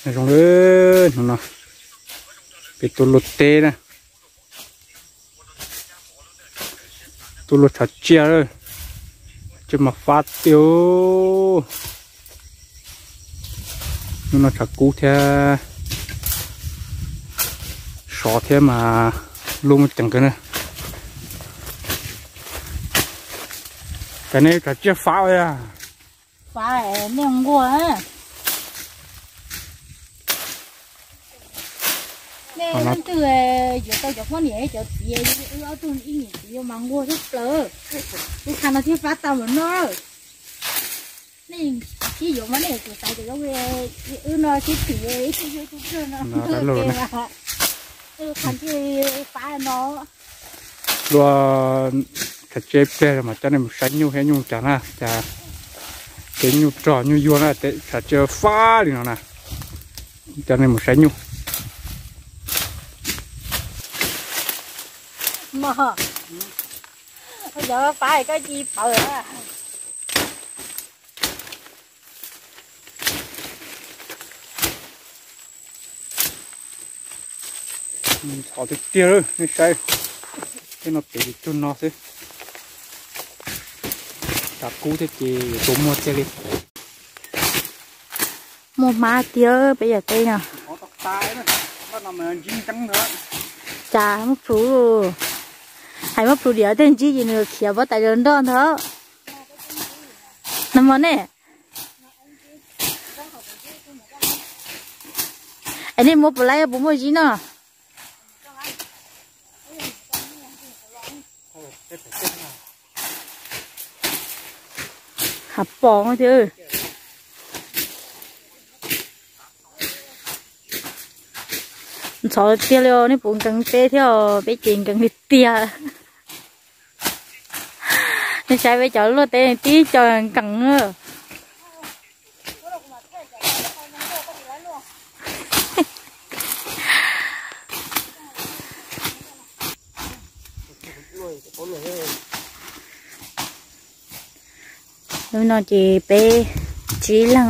Zoo li hnub no peb tuaj luaj teb na, tuaj luaj tshav tsiaj, tsiaj mas fab tiag. Hnub no tshav kub thiab sov thiab mas luaj muaj ceem kawg na. Cas nej tshav tsiaj fab ua, fab nej nquag. Nej leej twg yuav tau cov poj niam cov txiv, wb ob tug ib niam txiv yuav mas nquag thiab plaws. Kuv qha no thiaj fab tau mus no. Nej sib yuav mas nej tsis xaiv cov wb no sib phim ib tug yog ib tug kawg no. Qha thiaj fab no. Luaj tshav tsiaj pliag mas coj nej mus saib nyuj thiab nyuj cas na, cas kev nyuj rog nyuj yuag na, tshav tsiaj fab li no na, coj nej mus saib nyuj. Yog fab koj ci pawg. Ntxhov tiag tiag, nej saib, tej no pem li cuag no xwb. Tshav kub thiab ces yuav tua muag tiag li. Muaj hmab tiag peb yam teb no. Cas muab plhus, hais muab plhus diam tej ntsib ces nws khiav pob tais los nroj ntag. Nag hmo ne, es nej muab puas laib puas muaj zib no? Hav pom thiab. Ntxhov tiag li os, nej puas nkees peb thiab os, peb ces nkees li tiag. Nej saib peb cov luaj teb tib co nkees na. Lub no ces peb tsib leeg,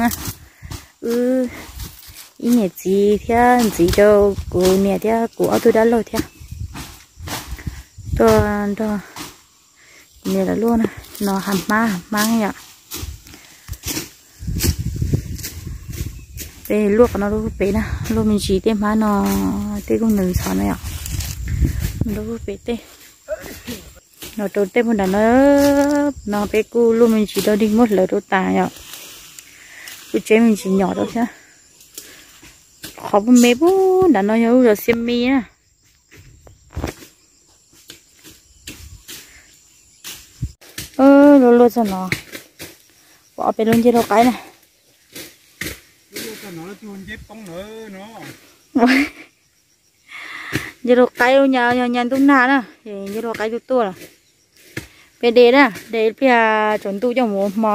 wb ib niam txiv thiab ntxiv rau kuv niam thiab kuv ob tug dab laug thiab. Tuaj nrog kuv niam lawv luaj na, no hav hmab hav hmab yom. Peb luaj qhov no lub pem na, luaj me ntsis tej hmab no, tej kuj ntxhov ntxhov na yom. Lub pem tej no rau tej puag nram no, no peb kuj luaj me ntsis rau dig muab hlawv rau tas yom. Kuj tseb me ntsis nyom rau thiab. Qhov puag me puag nram no yog lub zos Xiab Mib na. Luaj luaj txog no, pom ob peb lub ncej laug qaib na. Ncej laug qaib ub, yog nyob ntuj nag na, ncej laug qaib tuaj tuaj lawm. Peb de na, de ib pliag tsaus ntuj coj mus ua hmo.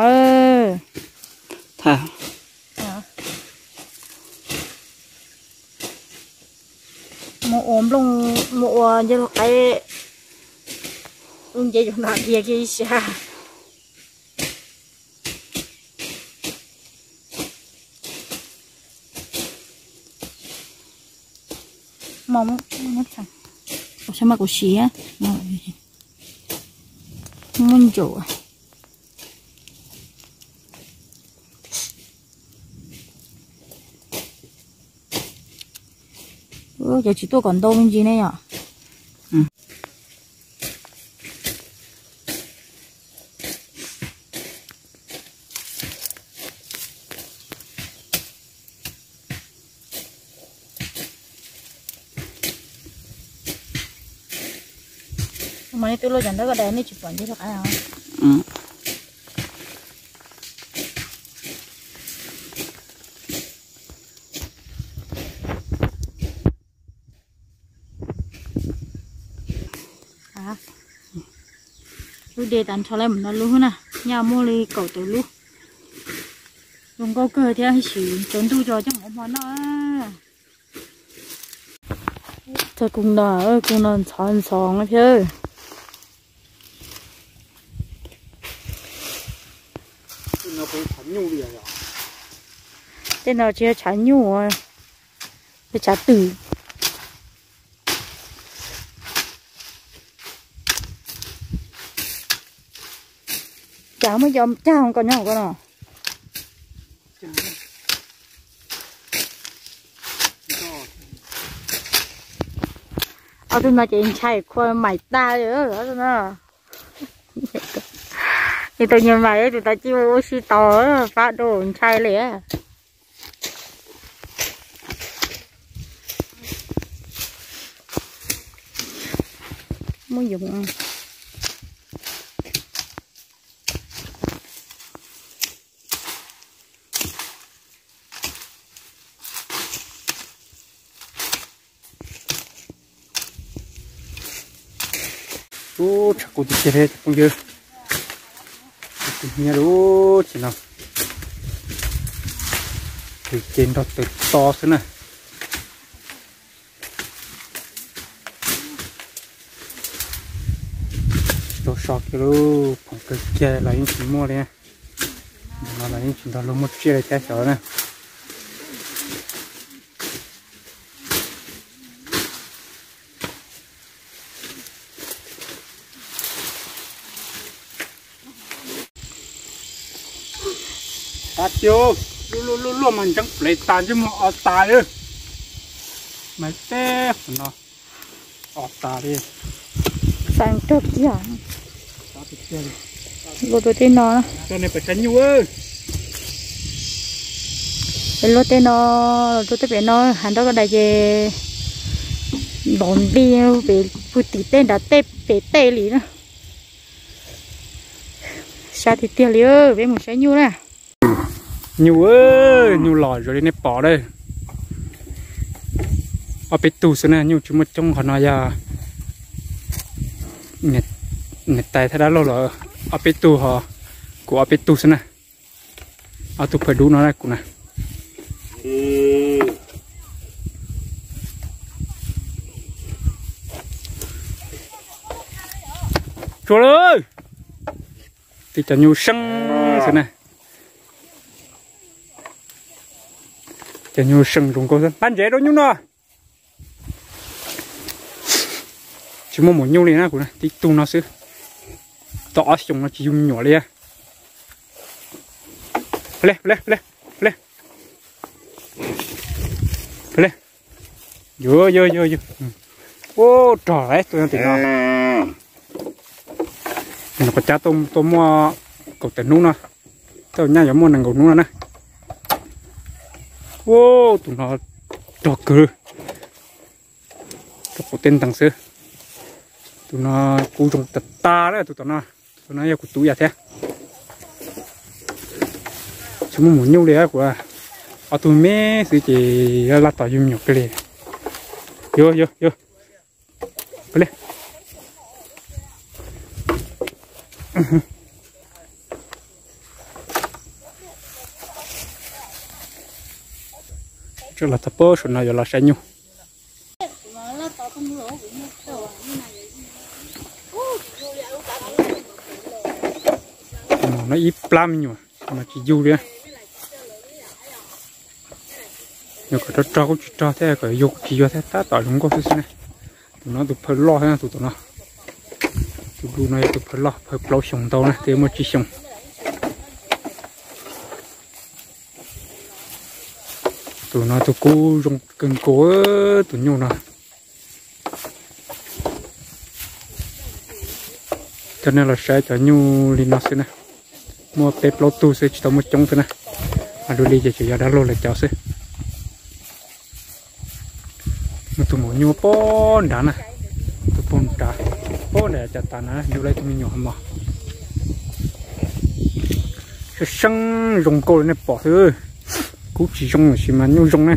Mus ua nplooj, mus ua ncej laug qaib, lub ncej zoo no dhia kiag ib sab. Mos, mas kuv siv muaj ntsaum. Cov tsis tuaj kom ntau me ntsis ne yom. Mas nej twb luaj cov nrab ko dais nej tsis pom ncej laug qaib os. Lub de tas nrho lawm mus no lub na, nyaj muaj li kaum tawm lub. Zoo nkauj kawg thiab, sim tsaus ntuj coj mus ua hmo noj. Txog kuv no, kuv no ntxhov ntxhov thiab. Tej no tsis yog tshav nyuj. Peb tsav twm. Cas muaj cov cag ko nyob ko no. Ob tug no ces ntshai khua maim tag li. Tus nyias maim tus tas ci ua si tau, pab dua ntshai li. Muab yoov. Ub, tshav kub tiag tiag li cov phooj ywg. Tus hnyiab lub tsis no, ces nrog tawm to xwb na. Tsis tau so kiag lub phoom kawg kiag los yeej tsis muaj li. Ntawm no los yeej tsis nrog luag muaj tsiaj li thiab xyov na. Tab sis luaj luaj mas ntseeb plev tas ntsej muag o tas li. Mas teb qhov no o tas li. Xav rog kiag. Luaj rau tej no. Peb luaj tej no, peb luaj tej no, luaj tej pem no hav nroj ko dais ces ntaus nti pem pw tim tej nrad tej pem tej li na. Sab tiag tiag li, peb mus saib nyuj na. Nyuj, nyuj los zoo li nej pom lawm. Ob peb tug xwb na, nyuj tsis muaj coob, qhov no yog niam tais thaj dab laug los ob peb tug ho, kuv ob peb tug xwb na. Ob tug phaw dub no na kuv na. Tsuag lawm. Tib cov nyuj seej xwb na. Cov nyuj seej zoo nkauj xwb, nqa ntsev rau nyuj no. Tsis muaj maum nyuj li na kuv na, tib tug no xwb. Tau ob xyoos no tsis yug me nyuam li. Ua, rog lawm tus tim no. Nws qhov cab tuaj muaj kaum tawm hnub no, tau nyaj yuav muaj nees nkaum hnub no na. Ua, tus no rog kawg, rog quav tej ntees xwb. Tus no kuv zoo tas tas na, tus tom no, tus no yog kuv tus yam thiab. Tsis muaj maum nyuj li kuv, ob tug me xwb ces laj tos yug me nyuam kiag li. Yuav, yuav, yuav. Los txog pab saum no yuav los saib nyuj. No ib plab me nyuam mas tsis yug li. Nyuam kom rog rog kuj tsis rog thiab, kom yuag kuj tsis yuag thiab, tab tom zoo nkauj xwb xwb na. Tus no tus phaw loj thiab tus tom no. Tus du no yog tus phaw loj, phaw plaub xyoos ntau na, twb muaj tsib xyoos. Tus no tus kub zoo kawg nkaus, tus nyuj no. Coj nej los saib cov nyuj li no xwb na. Muaj peb plaub tug xwb, tsis tau muaj coob xwb na. Mas dua li ces tsuas yog dab laug lawv cov xwb. Muaj tus maum nyuj pog nrad na, tus pog nrad, pog nrad cov tas na, yug lawv tus me nyuam mos. Seej seej zoo nkauj li nej pom xwb. Kub tsis zoo tab sis mas nyuj zoo na.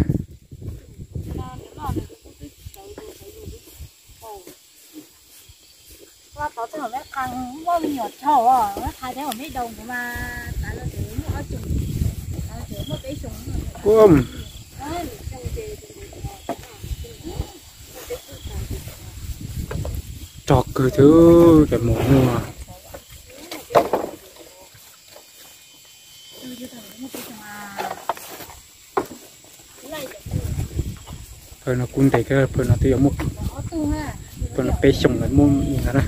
Rog kawg thiab cov maum nyuj. Phaw no kub ntev kawg, phaw no twb yuav muaj, phaw no peb xyoos lawm muaj li ntawd na.